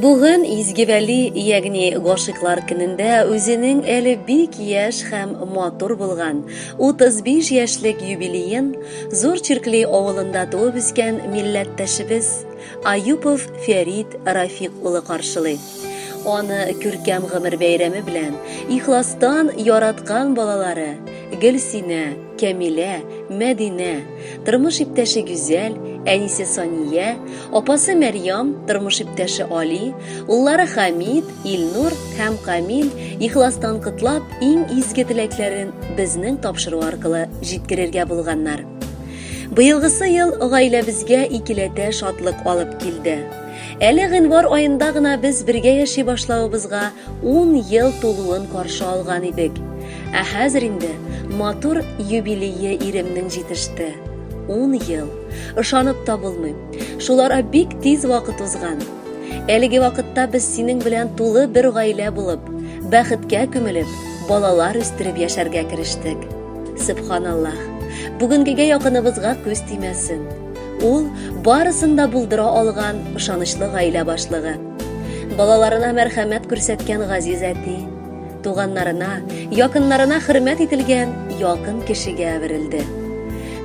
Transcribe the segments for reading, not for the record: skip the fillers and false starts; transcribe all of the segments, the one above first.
Бүген Изге Вәли, ягъни Гашыйклар көнендә үзенең әле бик яшь һәм матур булган 35 яшьлек юбилеен Зур Чиркли авылында туып үскән милләттәшебез Аюпов Фәрит Рафик улы каршылый. Аны күркәм гомер бәйрәме белән ихластан яраткан балалары Гөлсинә, Кәмилә, Мәдинә, тормыш иптәше Гүзәл, әнисе Сания, апасы Мәрьям, тормыш иптәше Али, уллары Хамид, Илнур һәм Камил ихластан котлап, иң изге теләкләрен безнең тапшыру аркылы җиткерергә булганнар. Быелгысы ел гаиләбезгә икеләтә шатлык алып килде. Әле гыйнвар аенда гына без бергә яши башлавыбызга 10 ел тулуын каршы алган идек. Ә хәзер инде матур юбилее иремнең җитеште. 10 ел. Ышанып та булмый. Шул ара бик тиз вакыт узган. Әлеге вакытта без синең белән тулы бер гаилә булып, бәхеткә күмелеп, балалар үстереп яшәргә керештек. Сөбханаллаһ. Бүгенгегә якыныбызга күз тимәсен. Ул барысын да булдыра алган ышанычлы гаилә башлыгы. Балаларына мәрхәмәт күрсәткән газиз әти. Туганнарына, якыннарына хөрмәт ителгән якын кешегә әверелде.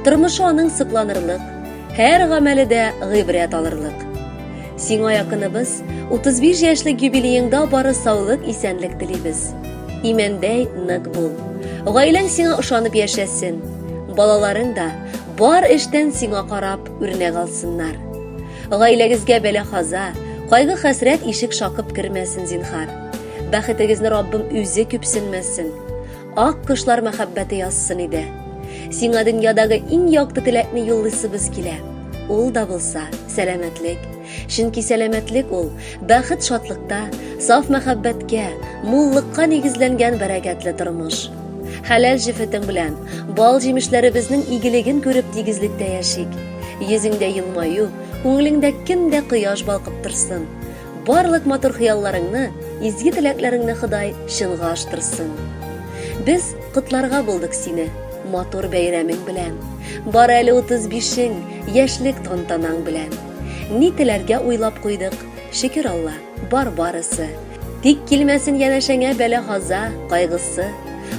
Тормышы аның сокланырлык, һәр гамәле дә гыйбрәт алырлык. Сиңа якыныбыз, 35 яшьлек юбилееңда бары саулык, исәнлек телибез. Имәндәй нык бул. Гаиләң сиңа ышанып яшәсен. Балаларың да бар эштән сиңа карап үрнәк алсыннар. Гаиләгезгә бәла-каза, кайгы-хәсрәт ишек шакып кермәсен, зинхар. Бәхетегезне Раббым үзе күпсенмәсен. Ак кошлар мәхәббәте язсын иде. Сиңа дөньядагы иң якты теләкне юллыйсыбыз килә. Ул да булса, сәламәтлек. Чөнки сәламәтлек ул бәхет шатлыкта, саф мәхәббәткә, муллыкка нигезләнгән бәрәкәтле тормыш. Хәләл җефетең белән бал җимешләребезнең игелеген күреп тигезлектә яшик. Йөзеңдә елмаю, күңелеңдә көн дә кояш балкып торсын. Барлык матур хыялларыңны, изге теләкләреңне Ходай чынга аштырсын. Без котларга булдык сине матур бәйрәмең белән. Бар әле 35-ең, яшьлек тантанаң белән. Ни теләргә уйлап куйдык, шөкер Алла, бар барысы. Тик килмәсен янәшәңә бәла-каза, кайгысы.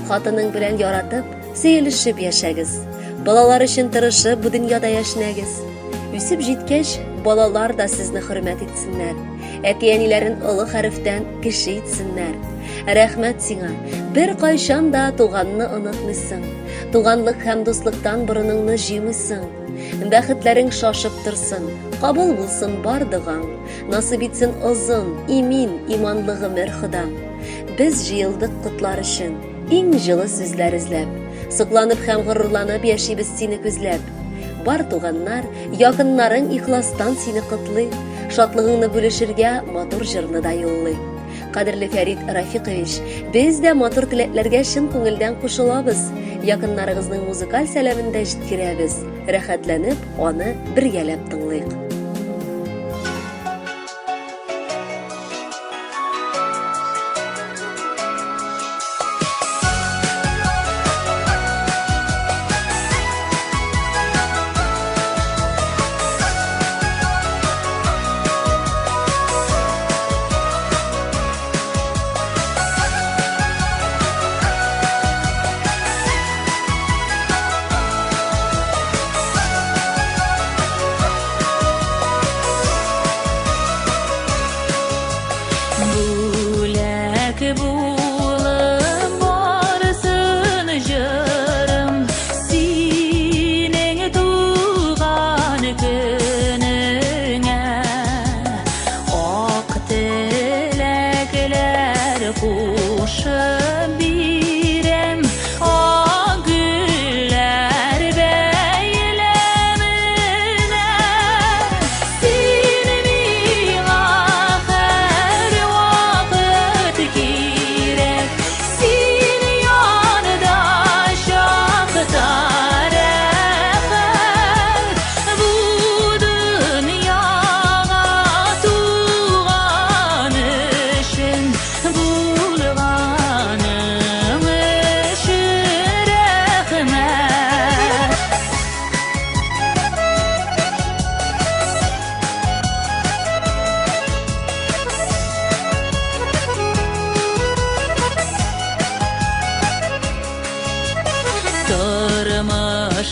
Хатының белән яратып, сөелешеп яшәгез. Балалар өчен тырышып бу дөньяда яшьнәгез. Үсеп җиткәч, балалар да сезне хөрмәт итсеннәр. Әти-әниләрен олы хәрефтән кеше итсеннәр. Рәхмәт сиңа, бер кайчан да туганны онытмыйсың. Туганлык һәм дуслыктан борыныңны җыймыйсың. Бәхетләрең шашып торсын, кабул булсын бар догаң. Насыйп итсен озын, имин, иманлы гомер Ходам. Без җыелдык котлар өчен, иң җылы сүзләр эзләп. Сокланып һәм горурланып яшибез сине күзләп. Бар туганнар, якыннарың ихластан сине котлый. Шатлыгыңны бүлешергә матур җырны да юллый. Кадерле Фәрит Рафикович, без дә матур теләкләргә чын күңелдән кушылабыз. Якыннарыгызның музыкаль сәламен дә җиткерәбез. Рәхәтләнеп, аны бергәләп тыңлыйк.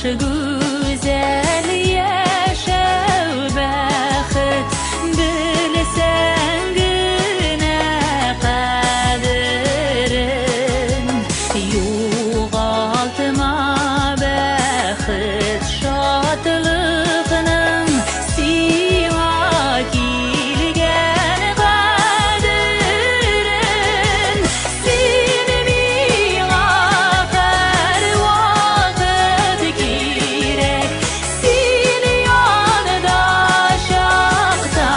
гүзәл, яшәү бәхет, белсәң генә кадерен. Югалтма бәхет, шатлыкның сиңа килгән кадерен. Син миңа һәрвакыт кирәк, син янда чакта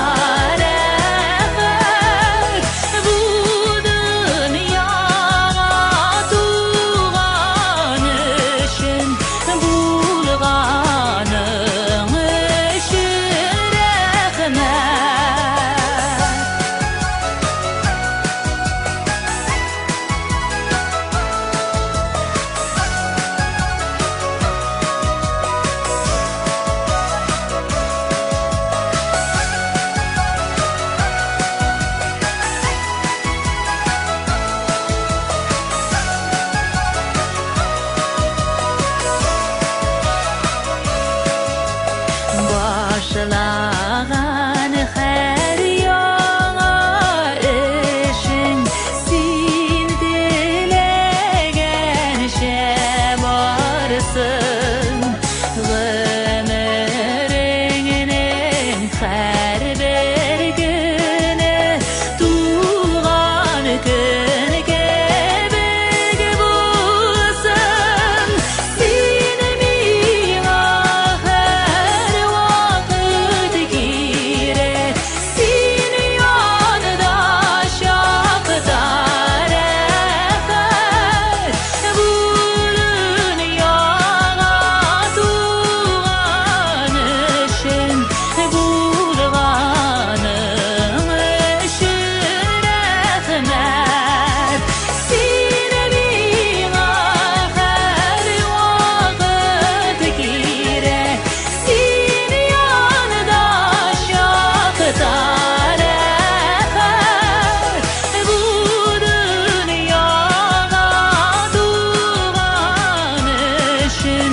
рәхәт. Бу дөньяга туган өчен, булганың өчен рәхмәт. Башлаган һәр яңа эшең син теләгәнчә барсын. Гомереңнең һәрбер көне туган көн кебек булсын. Син миңа һәрвакыт кирәк, син янда чакта рәхәт. Бу дөньяга туган өчен, булганың өчен рәхмәт. Син миңа һәрвакыт кирәк, син янда чакта рәхәт. Бу дөньяга туган өчен,